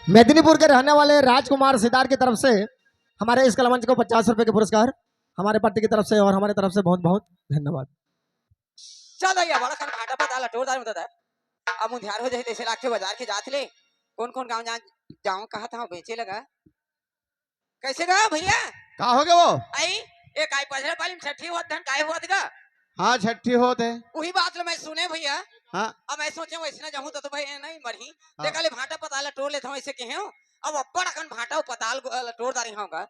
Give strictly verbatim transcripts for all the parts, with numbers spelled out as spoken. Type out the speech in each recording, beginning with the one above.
मेदिनीपुर के रहने वाले राजकुमार सितार की तरफ से हमारे इस कलामंच को पचास रुपए के पुरस्कार हमारे पार्टी की तरफ से और हमारे तरफ से बहुत बहुत धन्यवाद। चल भैया, बड़ा कन भाटा पता ला टोर दारू दादा। अब मुंधियार हो जाए, जैसे लागथे बाजार के जात ले। कौन कौन गांव जा, जाऊं कहा था बेचे लगा। कैसे गा भैया? का हो गया वो? आई, एक आई पजरा पाली में छठी होत धन काय होत गा? हाँ, छठी होत है। वही बात लो मैं सुने भैया। हाँ। अब मैं सोचे वैसे ना जाऊं तो, तो भाई नहीं मरही। हाँ। देखा ले भाटा पता ला टोर लेता हूँ ऐसे कहे हो। अब अब्बड़ अकन भाटा पताल टोर दारी होगा।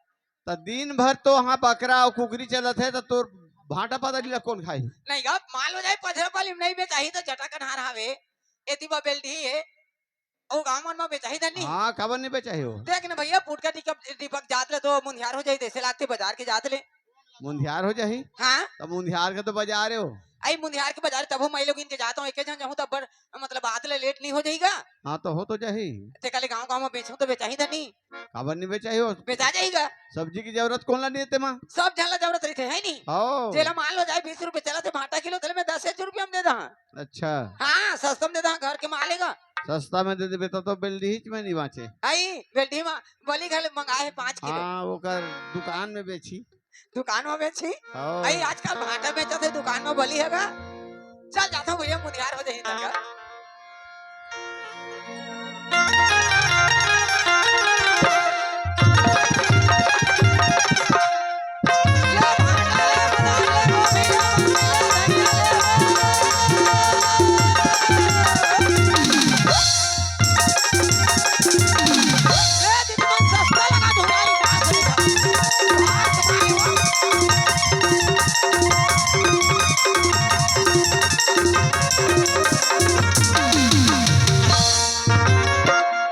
त दिन भर तो वहाँ बकरा अउ कुकरी चलत हे, त तोर भाटा पताल ला कौन खाही? नहीं गा, मान लो जाए पजरा पाली में नहीं बेचाही त जटा कन्हार हावे, एती बा बेल्डी हे, अउ गाँव मन में बेचाही धनी। हाँ, काबर नहीं बेचाही हो? देख न भैया, पुटका दीपक, दीपक जात ले तो मुंधियार हो जाही, जैसे लागथे बाजार के जात ले। मुंधियार हो जाही? हाँ। त मुंधियार के तो बाजार हे हो। आई मुंधियार के बाजार तभो माई लोगिन के जात हूँ, एके झन जाहूँ त अब्बड़, मतलब आत ले लेट नहीं हो जाही गा? हाँ, तो हो तो जाही। ते काले गाँव गाँव में बेचहूँ तो बेचाही धनी। काबर नहीं बेचाही हो? बेचा जाही गा। सब्जी की जरूरत कौन ला नहीं हे तेमा? सब झन ला जरूरत रहिथे, है नी? हाँ। जेला मान लो जाए बीस रुपए चलत हे भाटा किलो, तेला मैं दस रुपया में दे दहा। अच्छा। हाँ, सस्ता में दे दहा, घर के माल हे गा। सस्ता में दे देबे त तो बेल्डीच में नहीं बाँचे। आई, बेल्डी में बली घर मंगाए हे पाँच किलो। हाँ, ओकर दुकान में बेची। दुकान में बेची? हाँ। आई, आजकल भाटा बेचत हे, दुकान में बली हे गा। चल जाता हूँ भैया, मुंधियार हो जाही तक।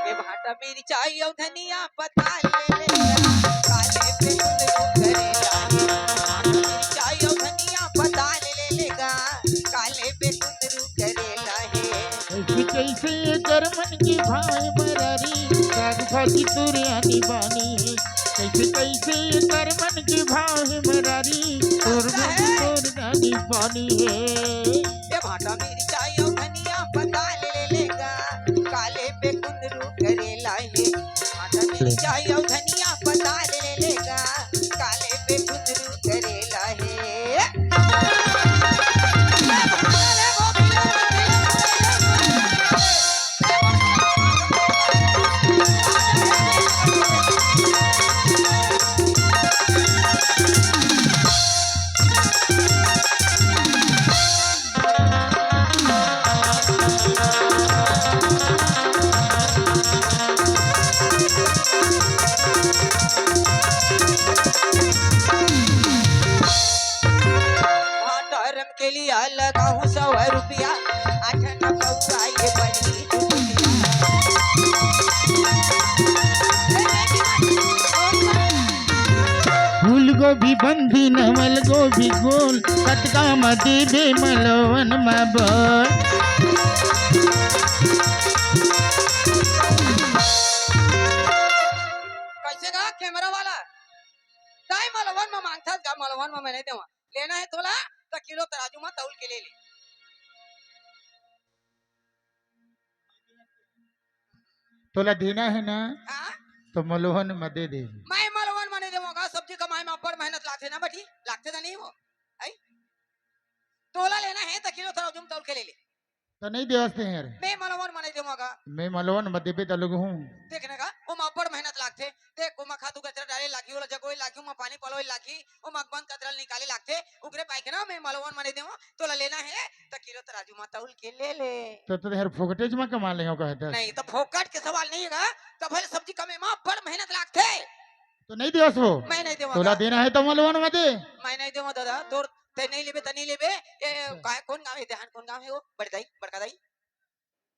ये भाटा मिरचाई अउ धनिया पता ले लेगा, काले पे कुंदरू करेला। भाटा मिरचाई अउ धनिया पता ले लेगा, काले पे कुंदरू करेला हे। कैसे कैसे एकर मन के भाव हे मरारी, साग भाजी तोर आनी बानी हे। कैसे कैसे एकर मन के भाव हे मरारी, तोर मन तोर आनी बानी हे। ये भाटा मिरचाई अउ धनिया पता ले लेगा, काले पे कुंदरू करेला हे। भाटा मिरचाई अउ धनिया पता ले लेगा, काले पे कुंदरू करेला हे। भाटा रम के लिए लगाहूँ सौ रुपया, आठ न पौआ ये बनी चुटकिया। फूल गोभी बंदी नवल गोभी गोल, कतका म देबे मलवन म बोल। कैसे गा कैमरा वाला? ताई मलवन म मांगथस गा, मलवन म मैं नहीं देवा। लेना हे तोला त किलो तराजू म तौल के ले ले। तोला देना हे ना, हाँ? तो मलवन म दे दे। मैं मलवन म नहीं देवों गा, सब्जी कमाए म अब्बड़ मेहनत लागथे ना बेटी, लागथे ना नहीं वो? आई? तोला लेना हे त किलो तराजू म तौल के ले ले। तो नहीं देवस ते यार। मैं मलवन म नहीं देवों गा। मैं मलवन म देबे त लोग हूँ। देख ना गा, ओमा अब्बड़ मेहनत लागथे। देख, ओमा खातू कचरा डाले लागही, ओला जगोए लागही, ओमा पानी पलोए लागही, ओमा अगमन कचरा निकाले लागथे। उगरे पाए के ना मैं मलवन म नहीं देवों, तोला लेना हे त किलो तराजू म तौल के ले ले। तो, तो यार फोकटेज म कमा ले हो कहत हस। नहीं, तो फोकट के सवाल नहीं हे गा। त भले सब्जी कमे म अब्बड़ मेहनत लागथे। तो नहीं देवस वो। मैं नहीं देवों तोला गा। देना हे त मलवन म दे। मैं नहीं देवों दादा, तोर ते नहीं लेबे त नहीं लेबे। ए, अच्छा। काय, कौन गाँव हे? देहान कौन गाँव हे वो? बड़दाई, बड़का दाई।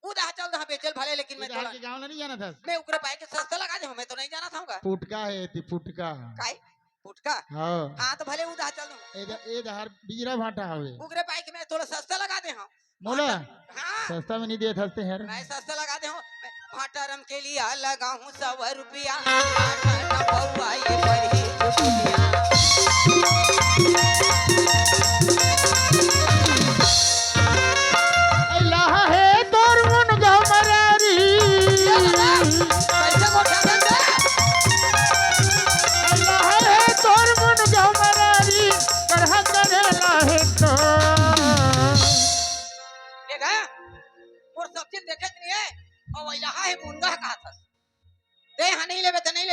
उदा चल दहा बेचल भले, लेकिन मैं उदा तोला के गाँव ला नहीं जानत हस। मैं उगरे पाए के सस्ता लगा दे हूँ, मैं तो नहीं जाना था उगा। पुटका हे ती पुटका। काय? पुटका? हाँ। हाँ, तो भले उदा चल दूँ। ए द-, ए दहार बीरा भाटा हवे। उगरे पाए के मैं थोड़ा सस्ता लगा दे हूँ। मोला? हाँ। सस्ता में नहीं देत हस ते यार। मैं सस्ता लगा दे हूँ। मैं भाटा रम के लिए लगा हूँ सौ रुपया। आठ आना पौआ ये बड़ी चुटकिया। अल्लाह हे तोर मुन गमरारी।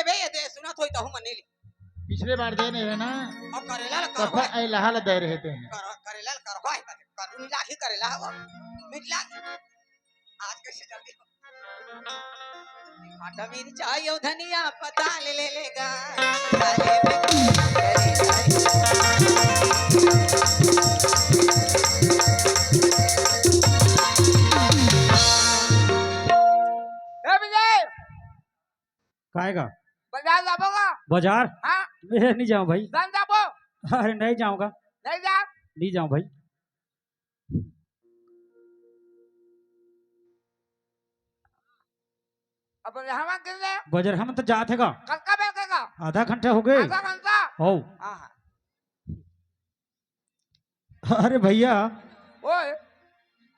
बे, ये दे, सुनत होई तहू मन ले। पिछले बार दे नहीं रहे ना। अउ करेला ल करवा। ए लहा ल दे रहे ते हैं। कर-, करेला ल करवा है, करू नहीं लागी करेला हवा। मिट लागी। आज कैसे जल्दी हो? भाटा मिर्चा अउ धनिया पता ले, ले लेगा। ए विजय! काय गा? बाजार जाबो का? बाजार? हाँ। मैं नहीं जाऊँ भाई। जान जाबो। अरे नहीं जाऊँगा। नहीं जा। नहीं जाऊँ भाई। अब यहाँ कितने? बाजार हम तो जात है का? कल का बैठेगा? आधा घंटा हो गए। आधा घंटा? हो। हाँ, हाँ। अरे भैया, ओए।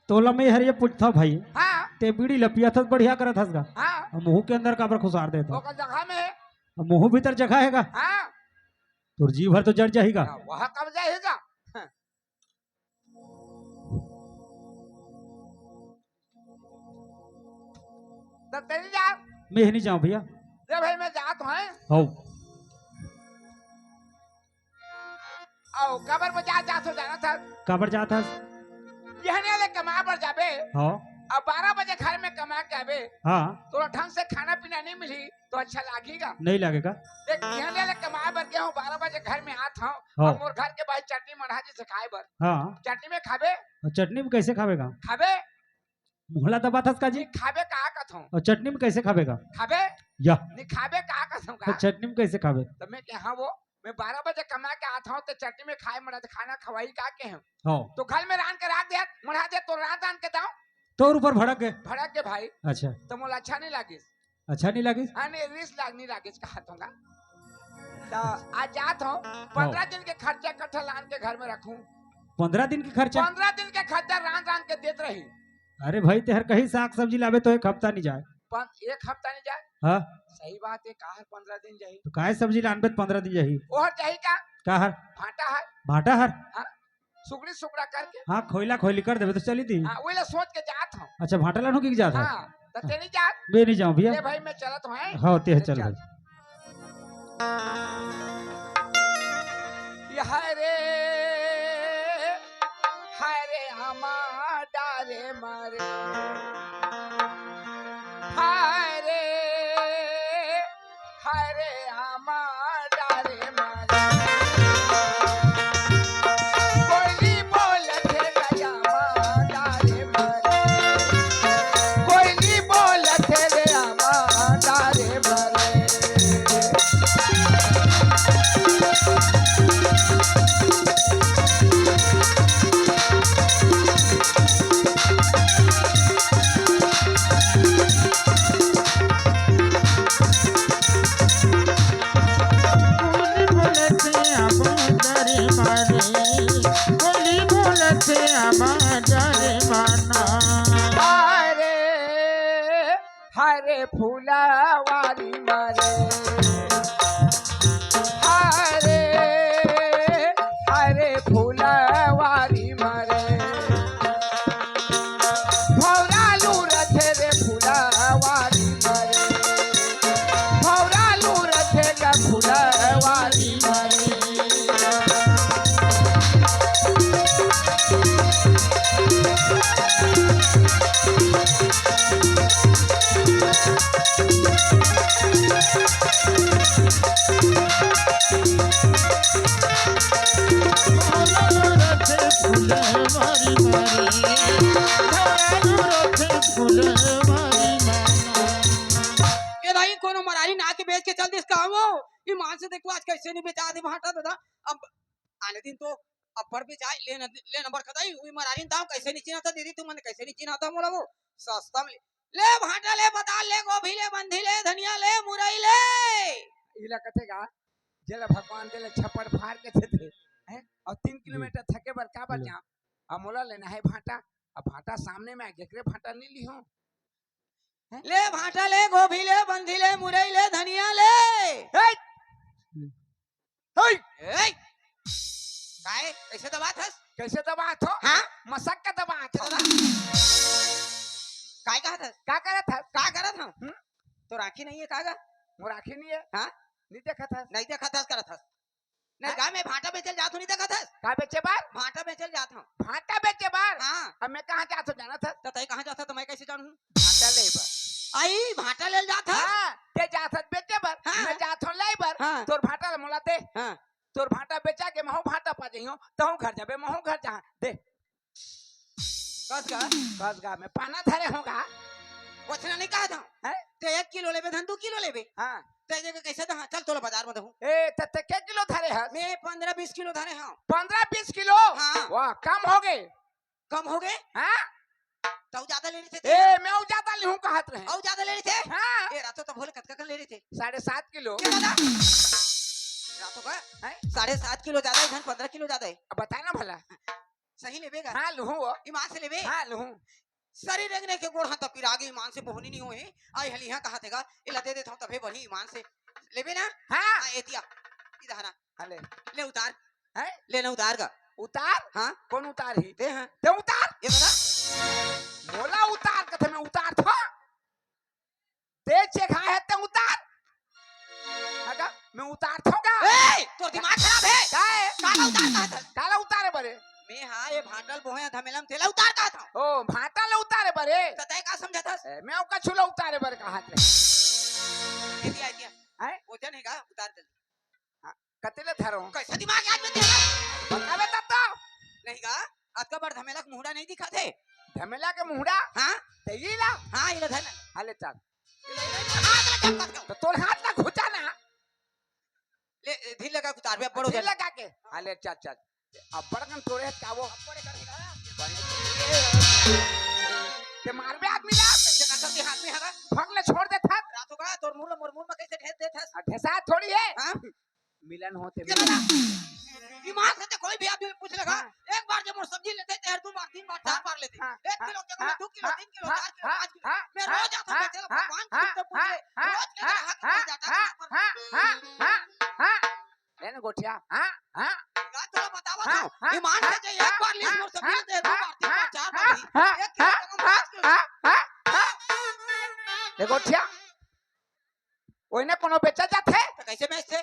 तोला मैं हर ये पूछता भाई, हाँ। ते बीड़ी ल पियत हस, बढ़िया करत हस गा? हाँ। अब मुंह के अंदर काबर खुसार देत हस? ओकर जगह में। अब मुंह भीतर जगह है गा? हाँ। तोर जी भर तो जड़ जाही गा। हाँ, वह कब जाही गा? हाँ। तो तेरी जा। मैं नहीं जाऊँ भैया। ले भाई, मैं जात हूँ। हो। आओ, काबर बाजार जात हो, जानत हस? काबर जात हस? बिहनिया ले कमाए बर जाबे। हाँ। अब बारह बजे घर में कमा के आबे। हाँ। तोला ढंग से खाना पीना नहीं मिली तो अच्छा लागेगा? नहीं लागेगा। देख, बिहनिया ले कमाए बर गया हूँ, बारह बजे घर में आत हूँ। हाँ। अब मोर घर के बाहर चटनी मढ़ा जी से खाए बर। हाँ। चटनी में खाबे? और चटनी में कैसे खाबेगा? खाबे? मुहला दबाथस का जी? नहीं खाबे का कथों? और चटनी में कैसे खाबेगा? खाबे? या। नहीं खाबे का कथों का? तो चटनी में कैसे खाबे? तो मैं कहा वो, मैं बारह बजे कमा के आत हूँ, तो चटनी में खाए मड़ा, तो खाना खवाई का के हम? हाँ। तो घर में रांध के राख दे, मढ़ा दे, तो रांध रांध के दाओ। तोर ऊपर भड़क गए? भड़क गए भाई। अच्छा। तो मोला अच्छा नहीं लागिस। अच्छा नहीं लागिस? हाँ, नहीं, रिस लाग नहीं लागिस, कहा तो ना। तो आज जात हूँ, हाँ। पन्द्रह दिन के खर्चा इकट्ठा लान के घर में रखूँ। पन्द्रह दिन के खर्चा? पन्द्रह दिन के खर्चा रांध रांध के देत रही। अरे भाई, तेहर कहीं साग सब्जी लाबे तो एक हफ्ता नहीं जाए। पन-, एक हफ्ता नहीं जाए? हाँ। सही बात है, काहर पन्द्रह दिन जाही? तो काहे सब्जी लानबे तो पन्द्रह दिन जाही? ओहर जाही का? काहर? भांटा हर। भांटा हर? हाँ, सुगड़ी सुगड़ा करके। हाँ, खोइला खोइली कर देबे तो चली दी। हाँ, वही ला सोच के जात हूँ। अच्छा, भांटा लानू की जात है? हाँ, तो ते नहीं जात? मैं नहीं जाऊँ भैया। ए भाई, मैं चलत हूँ, हैं? हाँ, ते चल चल। भाई। ये हाय रे, हाय रे, आमा डारे मारे। हाय रे, हाय रे, आमा डारे मारे। कोयली बोलत हे रे आमा डारे मारे। कोयली बोलत हे रे आमा डारे मारे। कोयली बोलत हे आमा डारे मारे। कोयली बोलत हे आमा डारे माना। अरे हरे फुलवारी मारे। हरे, हरे फुलवारी मारे। भौरालू रथे रे फुलवारी मारे। भौरालू रथे का फुलवारी मारे। ए भाई, कोनो मरारी ना के बेच के चल दिस का वो? ईमान से देखो, आज कैसे नहीं बेचा दे भांटा दादा। अब आने दिन तो अब्बड़ बेचाय, ले न, ले न बरखदाई, उई मरारी दाम कैसे नहीं चिन्हाथा दीदी, तुमन कैसे नहीं चिन्हाथा मोला वो? सस्ता में ले, ले भांटा ले, पताल ले, गोभी ले, बंधी ले, धनिया ले, मुरई ले। इला कथे गा, जेला भगवान दे ले छप्पड़ फाड़ के दे दे, हैं? और तीन किलोमीटर थके बर का बर ले। जाऊं? अब मोला लेना है भांटा, अब भांटा सामने में आगे, एकरे भांटा नहीं लिहो। हैं? ले भांटा ले, गोभी ले, बंधी ले, मुरई ले, धनिया ले। हे! हे! ए! काय? कैसे दबात हस? कैसे दबात हो? हाँ? मसक के दबात हो। दादा। काय कहत हस? का करत हस? का करत हूँ? हम्म? तो राखी नहीं है का गा? मोर आँखी नहीं है। हाँ? नहीं देखत हस? नहीं देखत हस, करत हस। नहीं हाँ? गा, मैं भांटा बेचल जात हूँ, नहीं देखत हस? का बेचे बर? भांटा बेचल जात हूँ। भांटा बेचे बर? हाँ। अब मैं कहाँ जात हूँ, जानत हस? त तैं कहाँ जात हस, त मैं कैसे जानहूँ? भांटा ले बर। आई, भांटा ले जात हस? हाँ, ते जात हस बेचे बर, हाँ। मैं जात हूँ ले बर। हाँ। तोर भांटा ला मोला दे। हाँ। तोर भांटा बेचा के महूँ भांटा पा जइहूँ, तहूँ घर जाबे, महूँ घर जाहूँ। दे। कस गा? कस गा, मैं पाना धरे हूँ गा। वचना नहीं कहा था। हैं? ते एक किलो लेबे, धन दू किलो लेबे। हाँ। ते जगह कैसे दहा? चल, तोला बाजार में दहूँ। ए, ते, ते के किलो धरे हस? मैं पंद्रह बीस किलो धरे हूँ। पंद्रह बीस किलो? हाँ। वाह, कम हो गए। कम हो गए? हाँ? तऊ ज्यादा ले रहे थे। ए, मैं अउ ज्यादा लेहूँ कहत रहे। अउ ज्यादा ले रहे थे? हाँ। ए, रातों तो भोले कतका कन ले रहे थे? साढ़े सात किलो। क्या दादा? रातों का? हैं? साढ़े सात किलो ज्यादा है, धन पंद्रह किलो ज्यादा है। अब बताए ना भला। सही लेबे गा? हाँ, लूहूँ वो। ईमान से लेबे? हाँ, लूहूँ। सरी रेंगने के गोड़ हाथ पिरा गे, ईमान से बोहनी नहीं होए। आई हली हाँ कहा थे गा, इला दे देता हूँ तभे बढ़ी ईमान से। लेबे ना? हाँ। हाँ, एतिया। इधर ना। हाँ, ले। ले उतार। हैं? ले ना उतार गा। उतार? हाँ। कौन उतार ही? दे हाँ। दे उतार। ये बता। मोला उतार कथे, मैं उतार था। दे चेखा है ते उतार। अगा, मैं उतार था का? ए, तोर दिमाग खराब है। का है? काला उतार कहा था? काला उतारे बरे? मैं हाँ, ये भांटल बोहे धमेलम तेला उतार कहा था। ओ, भांटल उतारे बरे? त तय का समझा था? ए, मैं ओका छुला उतारे बरे कहा था। ये दिया, ये दिया। हैं? वजन है का? उतार दे। हाँ, कते ले धरो? कैसा दिमाग है आज में तेरा? बतावे तब तो। नहीं गा, अतका बड़ धमेला के मुहड़ा नहीं दिखा थे। धमेला के मुहड़ा? हाँ। ते ये ला? हाँ, ये ला धमेला। हाले चल। हाथ ला चपका दो। तो तोर हाथ ला घुचा ना। ले, ढील लगा उतार बे, बड़ो ढील जन। लगा के। हाले चल, चल। अब्बड़ कन तोरे हाथ का वो। अब्बड़ कर दिला। ते मारबे आदमी ला। कैसे नसल के हाथ में हगा? भग ले छोड़ दे था। रात होगा, तोर मुंह ला, मोर मुंह में कैसे ढेस देत हस? आ, ढेसा थोड़ी है। हाँ? मिलन होते ये मिलन। बता, ईमान से ते कोई भी आदमी पूछ लेगा, हाँ। एक बार जब वो सब्जी लेते, ते हर दो बार, तीन बार, चार हाँ, बार लेते। हाँ, एक किलो के हाँ, दो किलो, हाँ, तीन किलो, हाँ, चार किलो, हाँ, पाँच किलो। हाँ, मैं हाँ, रोज आता हूँ, हाँ, बेचे ला, हाँ, भगवान हाँ, खुद तो पूछ हाँ, ले, हाँ, रोज के हाँ, यहाँ हाँ, हाँ, हाँ, हाँ। ले ना गोठिया, हाँ, हाँ। बात तो बतावा हाँ, था, हाँ, ईमान से हाँ, जे एक हाँ, बार ली, हाँ, वो सब्जी हाँ, लेते, दो हाँ, बार, तीन बार, हाँ, चार बार हाँ, ली, हाँ, एक किलो हाँ, का हाँ, पाँच किलो। हाँ, हाँ। ले गोठिया, ओइने कोनो बेचा जाथे? त कैसे बेचथे?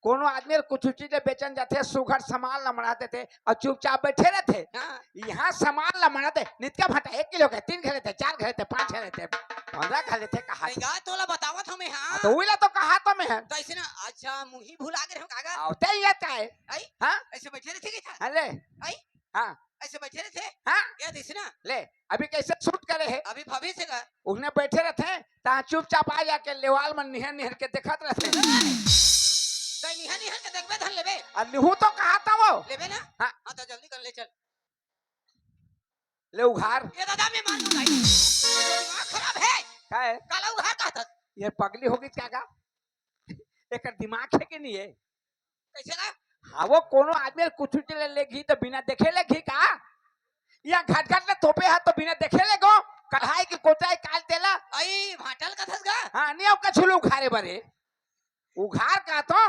कोनो आदमी ल कुछु चीज ल बेचन जाथे, सुघर सामान ल मढ़ा देथे अउ चुपचाप बैठे रहिथे। हाँ। इहाँ सामान ल मढ़ा दे, नितका भांटा एक किलो के, तीन घले थे, चार घले थे, पाँच घले थे, पंद्रह घले थे, कहा नहीं थे। गा, तोला बतावत हूँ मैं, हाँ। हाँ, तो उही ला तो कहा तो मैं है। तो ऐसे ना, अच्छा, मुही भुला गे रहूँ कागा? आवते ही आता है। आई? हाँ? ऐसे बैठे रहिथे का? अरे। आई? हाँ। ऐसे बैठे रहिथे? हाँ। याद ऐसे ना? ले, अभी कैसे शूट करे है? अभी भविष्य का। उसने बैठे रहिथे, तहाँ चुपचाप आ जाके लेवाल मन निहर निहर के देखत रहिथे। तै निहर निहर के देखबे धन लेबे। अउ लिहूँ तो कहा था वो? लेबे ना? हाँ। हाँ, तो जल्दी कर ले चल। ले उघार। ये दादा मैं मार दूँ भाई। दिमाग खराब है। का है? काला उघार कहा था? ये पगली होगी क्या का? एकर दिमाग है कि नहीं है? कैसे ना? हाँ, वो कोनो आदमी ल कुछु चीज ले लेगी तो बिना देखे लेगी का? या घट घट ले तोपे हा तो बिना देखे लेगो? कढ़ाई के कोचाई काल तेला? आई, भांटा ल कथस गा? हाँ, नहीं, ओकर छुलू उघारे बरे। उघार का तो?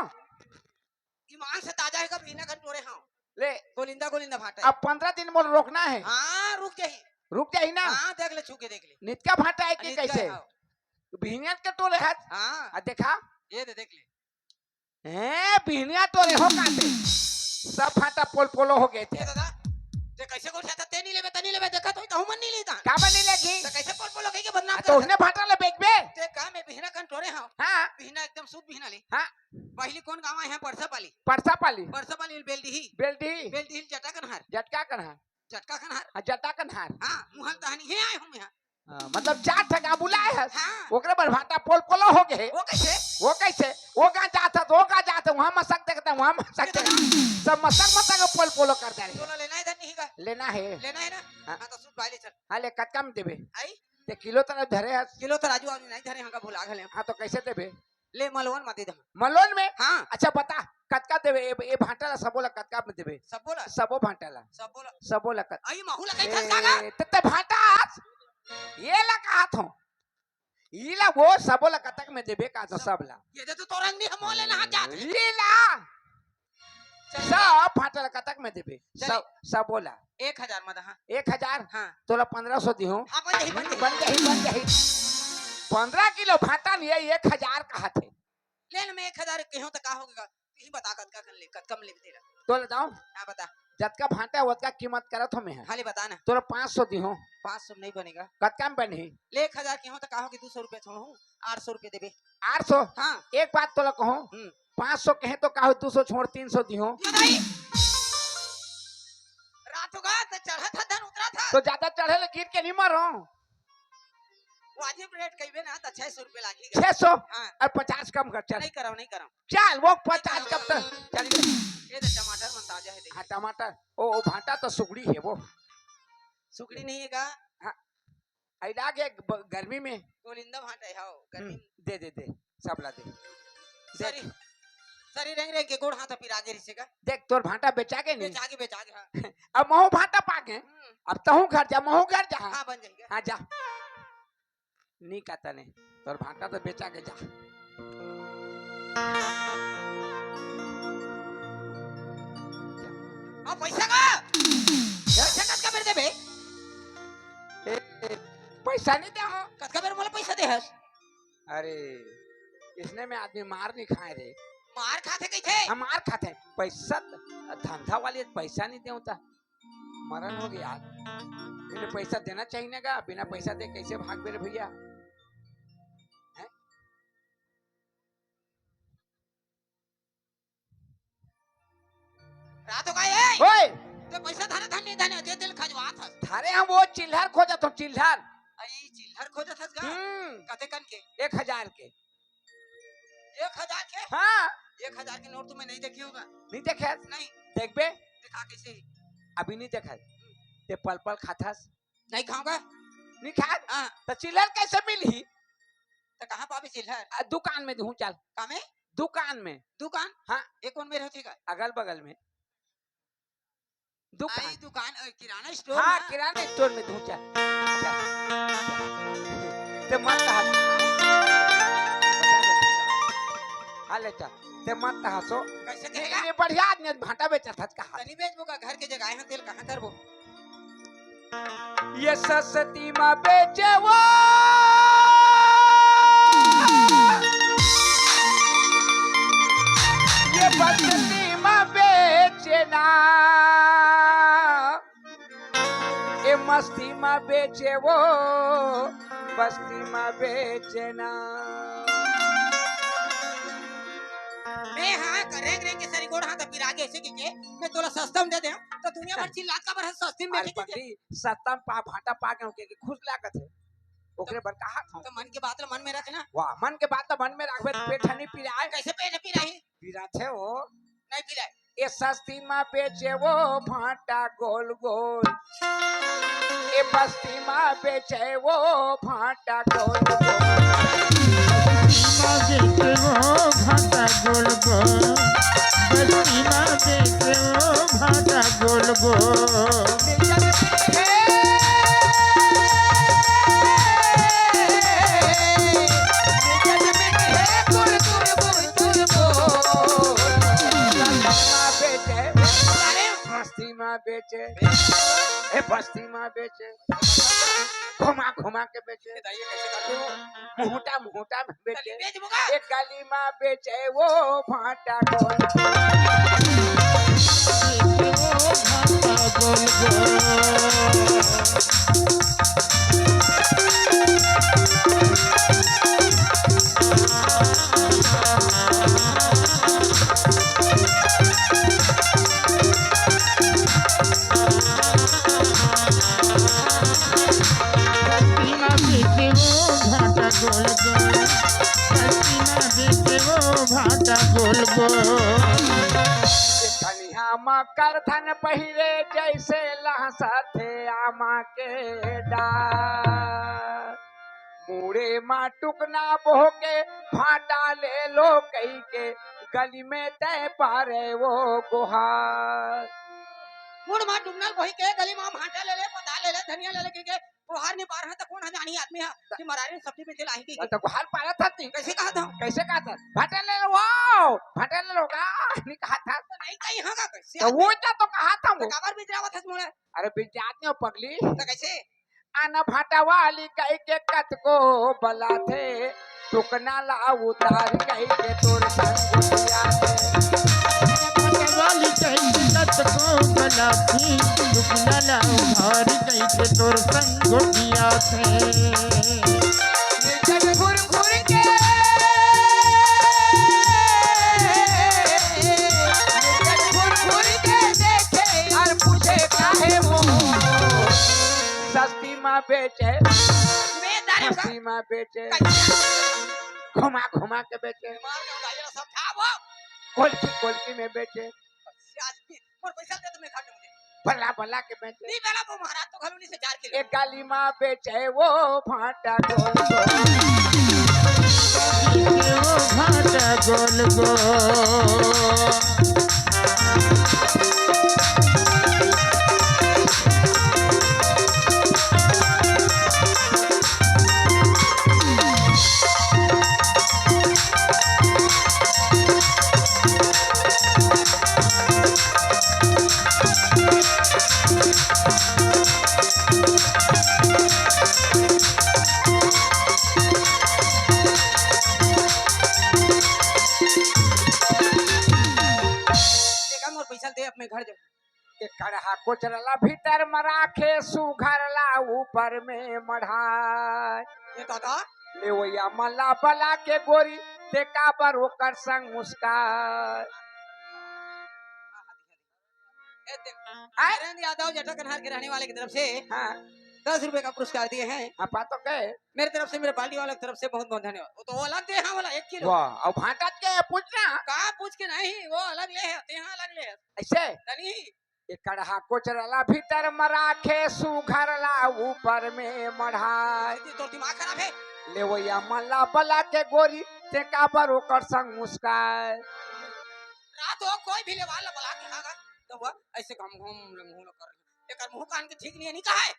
ईमान से ताजा है का, बिहना कन टोरे हँव। ले। गोलिंदा, गोलिंदा भांटा है। अब पंद्रह दिन मोर रोकना है। हाँ, रुक जाही। रुक जाही ना? हाँ, देख ले, छू के देख ले। नितका भांटा है कि नितका कैसे? है, हाँ। बिहनिया के टोरे हाथ। हाँ। आ देखा? ये दे, देख ले। हैं, बिहनिया टोरे हो काटे। सब भांटा पोल पोलो हो गए थे। ए दादा, ते कैसे गोठियाथस? ते नहीं लेबे, ते नहीं लेबे, देखा तो तहूँ मन नहीं लेता। का बने लगी? ते कैसे पोल पोलो कहिके बदनाम आ, तो करत? उसने भांटा ले बेचबे? ते का मैं बिहना कन टोरे हँव? हाँ। बिहना एकदम शुद्ध बिहना ले। हाँ। पहली कौन गाँव है यहाँ? परसा पाली। परसा पाली। परसा पाली बेलडीही। बेलडीही। बेलडीही जटा कनहार। जटका कनहार। जटका कनहार। हाँ, जटा कनहार। हाँ, मुहन तहनी हे आए हूँ यहाँ। हाँ, मतलब चार ठगा बुलाए हस। हाँ। ओकरे बर भांटा पोल पोलो हो गए। वो कैसे? वो कैसे? वो कहाँ जात हस, वो कहाँ जात हस, वहाँ मसक देखत हस, वहाँ मसक देखत हस। सब मसक मसक के पोल पोलो कर दे रहे। तोला लेना है धन नहीं का? लेना है। लेना है ना? हाँ। हाँ, तो सूट भाई ले चल। हाँ, ले, कतका में देबे? आई? ते किलो तरह धरे हस। किलो तरह आजू आजू नहीं धरे, हमका भुला घले। हाँ, तो कैसे देबे? ले, मलवन म दे दे। मलवन में? हाँ। अच्छा, बता, कतका देबे? ए, ए भांटा ला, सबो ला कतका में देबे? सबो ला? सबो भांटा ला। सबो ला। सबो ला कत-, आई महू ला कही ए, थस का गा? ते, ते भांटा हस? ये ला कहा थो। ई ला वो सबो ला कतक में देबे का तो सब। सब ला। ये दे तो तोरंग नहीं, हम ले ना जात। ई ला। चल। सब भांटा ला कतक में देबे? चल। सब, सबो ला। एक हजार म दहा। एक हजार? हाँ। तोला पंद्रह सौ दिहूँ। हाँ, बन जाही, बन जाही। बन जाही, बन जाही। पंद्रह किलो भांटा नहीं है, एक हजार कहाथे। ले ना, मैं एक हजार कहो तो का होगे? तू ही बता, कतका कन ले, कतका में लेबे तेला? तोला दाव? हाँ, बता। जतका भांटा है, ओतका कीमत करत हों मैं ह। हाँ, ले बता ना। तोला पाँच सौ दिहों। पाँच सौ नहीं बनेगा। कतका में बनही? ले, एक हजार कहो तो का होगे, दू सौ रुपया छोड़हूँ, आठ सौ रुपया देबे। आठ सौ? हाँ। एक बात तोला कहूँ, हम्म। पाँच सौ कहे तो का हो, दू सौ छोड़, तीन सौ दिहों। ये भाई, रात होगा तो चढ़त ह, धन उतरत ह। तो ज्यादा चढ़े ले गिर के नहीं मरो। वाजिब रेट कहिबे ना, तो छह सौ रुपया लागही गा। छह सौ? हाँ। और पचास कम कर, चल। नहीं करव, नहीं करव। चल, वो पचास कम तो चल। ये दे, टमाटर मन ताजा है, देख। हाँ, टमाटर। ओ, ओ, भांटा तो सुगड़ी है वो। सुगड़ी नहीं है का? हाँ। आई लागे ब-, गर्मी में। गोलिंदा भांटा है, हाँ, गर्मी हम्म, में। दे, दे, दे, सबला दे। दे। सरी, सरी रेंग रेंग के गोड़ हाथ पिरा गे रिसे का। देख, तोर भांटा बेचा गे नहीं? बेचा गे, बेचा गे, हाँ। अब महू भांटा पा गे। हम्म। अब तहूँ घर जा, महू घर जा। हाँ, बन जाएगा। हाँ, जा। नी कहता ने, तोर भांटा तो बेचा गे, जा। अब पैसा का? पैसा कतका बेर देबे? ए, ए, पैसा नहीं दे हो। कतका बेर मोला पैसा दे हस? अरे, इसने में आदमी मार नहीं खाए रे। मार खाथे कहिथे? हम मार खाथे। पैसा त-, धंधा वाली पैसा नहीं देवता। मरण हो गया। इन्हें पैसा देना चाहिए ना गा, बिना पैसा दे कैसे भाग बेरे भैया? हैं? रात हो गई है। ओए! तो पैसा धरे धन नहीं धने, दे दिल खजवात हस। थारे हम वो चिल्हर खोजत हूँ, चिल्हर। आई चिल्हर खोजत हस गा? हम्म। कते कन के? एक हजार के। एक हजार के? हाँ। एक हजार के नोट तो मैं नहीं देखी होगा। नहीं देखे? नहीं। देखबे? दिखा कैसे? अभी नहीं देखा। ते पल पल खाथस? नहीं खाऊंगा। नहीं खा? हाँ। तो चिल्हर कैसे मिलही? तो कहाँ पाबे चिल्हर? आ, दुकान में दूँ, चल। का में? दुकान में। दुकान? हाँ। ये कौन मेरे होती का? अगल बगल में। दुकान। आई दुकान, अ, किराना स्टोर हाँ, ना? किराना स्टोर में दूँ, चल। चल। ते मत हंस। हाँ, ले चल। ते मत हंसो। कैसे कहेगा? ये बढ़िया आदमी भांटा बेचत हस कहा। तनी बेचबो का, घर के जगह है, तेल कहाँ धरबो? ये सस्ती मा बेचे वो, ये बस्ती मा बेचे ना, ये मस्ती मा बेचे वो, बस्ती मा बेचे ना। मैं हाँ, रेंग रेंग के सरी गोड़ हाथ पिरा गे ऐसे के, के मैं तोला सस्ता में दे दे, तो दुनिया भर चिल्लात काबर है सस्ती में अरे बेचे के? पगली, सस्ता में पा, भांटा पा के, के खुश लागत है। ओकरे बर कहा था। तो मन के बात ला मन में रख ना। वाह, मन के बात ला मन में रखबे तो पेट नहीं पिराए। कैसे पेट पिराही? पिराथे वो। नहीं पिराए। ए सस्ती मा बेचे वो भांटा गोल गोल। ए बस्ती मा बेचे वो भांटा गोल गोल। बस्ती मा बेचे वो भांटा गोल गोल। बस्ती मा बेचे वो भांटा गोल गोल। मस्ती मा बेचे, ए बस्ती मा बेचे, घुमा घुमा के बेचे, बताइए कैसे करते हो? मुहटा मुहटा में बेचे, बेच मुका। एक गली मा बेचे वो भांटा गोल। बस्ती मा बेचे वो भांटा गोल गोल, बस्ती मा बेचे वो भांटा गोल गोल। खनिया मा करधन पहिरे जैसे लहसथे आमा के डार। मुड़े मा टुकना बोह के भांटा ले लो कही के गली में तय पारे वो गुहार। मुड़ मा टुकना बोह के गली मा भांटा ले ले, पता ले ले, धनिया ले ले कही के गुहार नहीं पार है तो कौन है जानी आदमी है कि मरारी सब्जी बेचे लाही की। तो गुहार पारा था ती। कैसे कहा था? कैसे कहा था? भांटा ले लो, वाओ, भांटा ले लो का? नहीं कहा था। तो नहीं कही हाँ का कैसे? तो वो क्या तो कहा था वो? तो काबर बिजरावत है मुड़े? अरे बिजात नहीं हो पगली। तो कैसे? आना भाटा वाली कहिके कतको बलाथे, टुकना ला उतार कहिके तोर संग गोठियाथे। वाली कहिके कतको बलाथे, टुकना ला उतार कहिके तोर संग गोठियाथे। जग घुर घुर के, जग घुर घुर के देखे अउ पूछे काहे वो सस्ती मा बेचे, बे दारू का सस्ती मा बेचे, कैसे? घुमा घुमा के बेचे, मार के उड़ाइए सब था वो। कोलकी कोलकी में बेचे। सियाज भी, मोर पैसा दे तो मैं खा लूंगी। बला बला के बेचे। नहीं बला वो महाराज तो घलो नहीं से चार किलो। एक गाली मा बेचे वो भाटा गोल गोल। वो भाटा गोल गोल। देखा, मोर पैसा दे, अब मैं घर जाऊँ। के कड़हा कोचरला भीतर म राखे, सुघरला ऊपर में मढ़ाय। ये दादा। लेवइया मन ला बला के गोरी, ते काबर ओकर संग मुस्काय। ए, देख, आय? नरेंद्र यादव जटा कन्हार के रहने वाले की तरफ से हाँ। दस रुपए का पुरस्कार दिए हैं। हाँ, पा तो गए। मेरे तरफ से, मेरे पार्टी वालों की तरफ से बहुत बहुत धन्यवाद। वो तो वो अलग दे, हाँ, वाला एक किलो। वाह, अब भांटा के पूछना। कहाँ पूछ के नहीं, वो अलग ले है, ते हाँ अलग ले है। ऐसे? तनी। ये कड़हा कोचरला भीतर म राखे, सुघरला ऊपर में मढ़ाय। ये तो दिमाग खराब है। लेवइया मन ला बला के गोरी, ते काबर ओकर संग मुस्काय। रात हो, कोई भी लेवा ला बला के आगा, तो वो ऐसे घम घम लंघू ल कर। एकर मुंह कान के ठीक नहीं है, नहीं कहा है।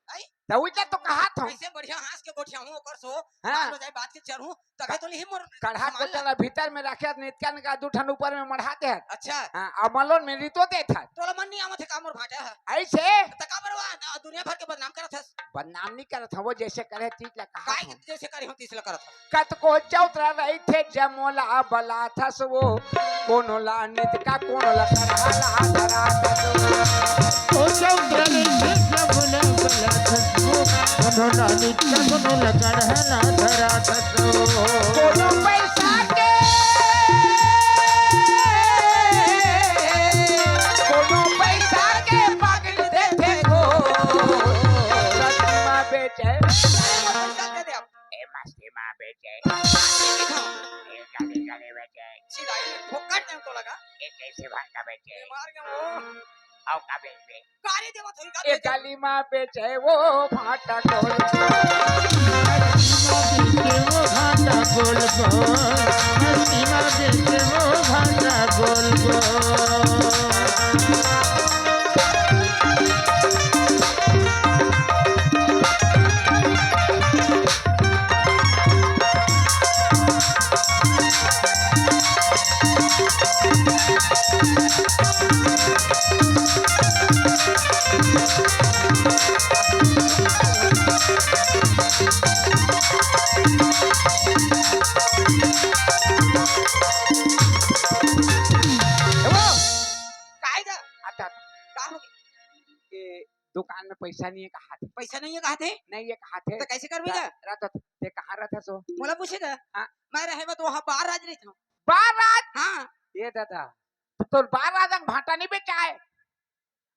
आई? त उइला तो कहाथंव। ऐसे बढ़िया हंस के गोठियाहूं ओकर सो, हाँ। मान लो जाए बात के चढ़ूं, तभे तो लिही मोर कड़हा सामान ला। कोचरला भीतर में राखे, नितका निका दू ठन ऊपर में मढ़ा दे। अच्छा। हाँ, अब मलोन में रितो देत हस। तोला मन नहीं आवत है का मोर भांटा है? ऐसे? त का बरवा, दुनिया भर के बदनाम करत हस। बदनाम नहीं करत हंव, वो जैसे करे चीज ला कहा काय हंव। जैसे करे हो तीस ला करत हस। कतको चौतरा रहिथे, जमोला बलाथस वो, कोनो ला नितका, कोनो ला कड़हा ला धराथस वो। ओ चौतरा रहिथे, जमोला बलाथस वो, कोनो ला नितका, कोनो ला कड़हा ला धराथस वो। कोनो पैसा के, कोनो पैसा के पकड़ देथे वो, सस्ती मा बेचे। ए, मस्ती मा बेचे। ए, गली गली बेचे। सीधा ही फोकट नहीं तो लगा। ए, कैसे भांटा बेचे? ये मार के वो। आओ का बेच दे। गाड़ी देवा थोड़ी का ए, बेचे। गली मा बेचे वो भांटा गोल। गली मा बेचे वो भांटा गोल गोल। गली मा बेचे वो भांटा गोल गोल। काय गा? आता। का हो गया? ये दुकान में पैसा नहीं है कहा थे। पैसा नहीं है कहा थे? नहीं है कहा थे। तो कैसे करबे गा? रात होत, ते कहाँ रहता सो? मोला पूछे गा? हाँ। मैं रहे मैं तो वहाँ बाहर राज रही था। बाहर राज? हाँ। ये दादा, तो तोर बाहर राज भांटा नहीं बेचा है?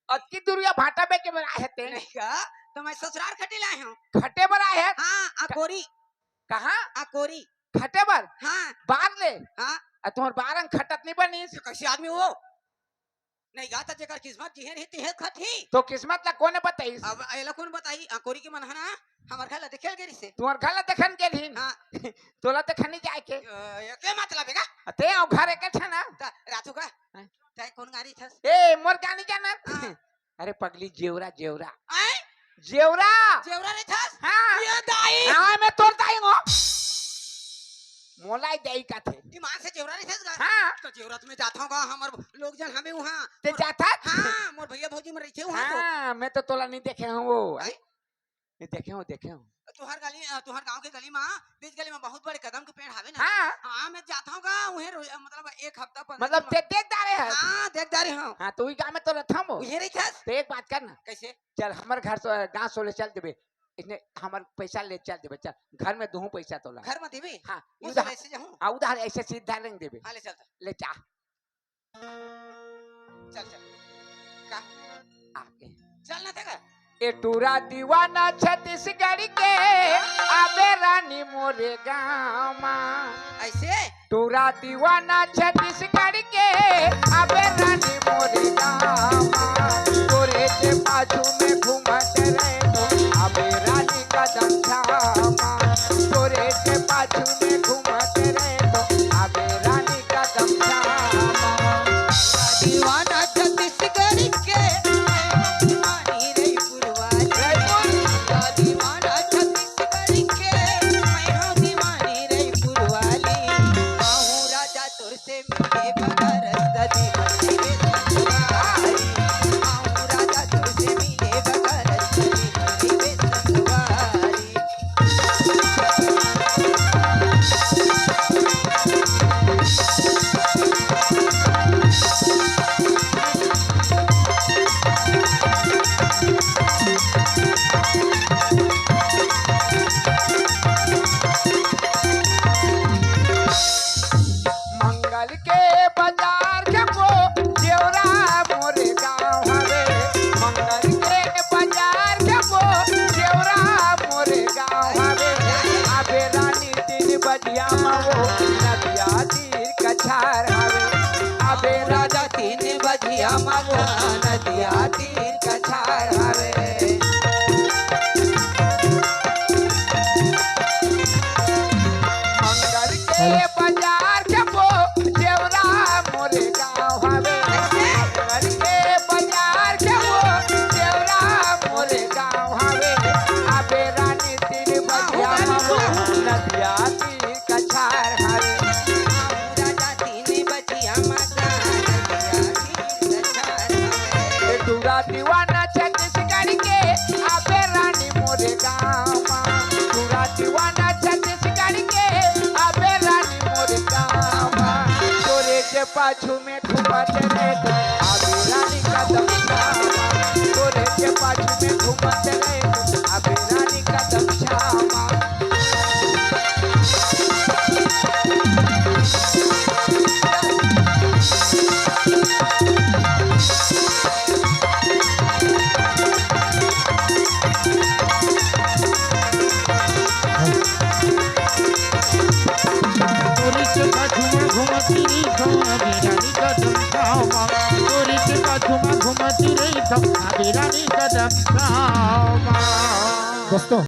अतकी दूरिया भांटा बेचे बर आए हे ते? नहीं गा, तो मैं ससुराल खटे लाए हूँ। खटे बर आए हे? हाँ, अकोरी। कहाँ? अकोरी। खटे बर? हाँ। बाहर ले? हाँ। अ तुम्हार बाहर अंग खटत नहीं बनिस? तो कैसे आदमी वो? नहीं गा, त जेकर किस्मत जिहे रही, तिहे खटही। तो किस्मत ला कोने बताइस? अब एला कोन बताई? अकोरी के मन ह ना, हमर घर ला देखे ल गे रिसे। तुम्हार घर ला देखन गे रहीन? हाँ। तोला देखन नहीं जाए के? अ, एके मतलब है का? ते आओ घर एके छे ना। त राजू का? हाँ। तै कोन गाड़ी थस? ए, मोर गाड़ी जाना? हाँ। अरे पगली, जेवरा, जेवरा। आय? जेवरा। जेवरा रे थस? हाँ। ये दाई। हाँ, मैं तोर दाई हूँ। मोला ही दाई का थे। ईमान से जेवरा रे थस गा? हाँ। तो जेवरा तो मैं जाता हूँ गा, हमर लोग जन हमें वहाँ। ते जाता? हाँ, मोर भैया भौजी में रहते वहाँ तो। हाँ, मैं तो तोला नहीं देखे हूँ वो। आय? ये देखे हो, देखे हो। तुहर गली, अ, तुहर गांव के गली मा, बीच गली मा बहुत बड़े कदम के पेड़ हावे ना? हाँ। हाँ, मैं जात हूँ गा, उहे रोज, मतलब एक हफ्ता, पंद्रह मतलब दिन ते देख डारे है? हाँ, देख डारे हूँ। हाँ, तो वही गांव में तो रहता हूँ। उहे रही था। तो एक बात कर ना। कैसे? चल, हमर घर से, गांव से ले चल देबे। इसने हमर पैसा ले चल देबे, चल। घर में दूहूं पैसा तोला। घर में देबे? हाँ, उस उधार, वैसे जाऊं? हाँ, उधार ऐसे सीधा नहीं देबे। हाँ, ले चल, चल। ले जा। चल, चल। का? आगे। चल ना तेरा। ए टूरा दीवाना छत्तीसगढ़ के, आबे रानी मोरे गाँव मा। ऐसे? टूरा दीवाना छत्तीसगढ़ के, आबे रानी मोरे गाँव मा। तोरे के पाछू में घूमत रहे तो, आबे रानी कदम छामा। तोरे के पाछू में घूमत रहे तो, आबे रानी कदम छामा। दीवाना छत्तीसगढ़ के, मैं हूँ दीवानी रईपुर वाली। दीवाना छत्तीसगढ़ के, मैं हूँ दीवानी रईपुर वाली। आहू राजा तोर से मिले बगैर रस्ता दीवानी रे संगवारी। आहू राजा तोर से मिले बगैर रस्ता दीवानी रे संगवारी। मंगल के बाजार जम्मो जेवरा मोरे गाँव हवे। मंगल के बाजार जम्मो जेवरा मोरे गाँव हवे। आबे रानी तीन बजिया मा वो नदिया तीर कछार हवे। आबे राजा तीन बजिया मा वो नदिया तीर कछार हवे। मंगल के बाजार जम्मो जेवरा मोरे गाँव हवे। मंगल के बाजार जम्मो जेवरा मोरे गाँव हवे। आबे रानी तीन बजिया मा वो नदिया तीर कछार हवे। राजा तीन बजिया मा वो नदिया तीर कछार हवे। ए टूरा दीवाना छत्तीसगढ़ के, आबे रानी मोरे गाँव मा। टूरा दीवाना छत्तीसगढ़ के, आबे रानी मोरे गाँव मा। तोरे के पाछू में घूमत रहे तो, आबे रानी कदम छामा। तोरे के पाछू में घूमत रहे तो, आबे रानी कदम छामा। तोरी के पाछू में घूमती रही तो, आबे रानी कदम छामा। तोरी के पाछू में घूमती रही तो, आबे रानी कदम छामा। दोस्तों,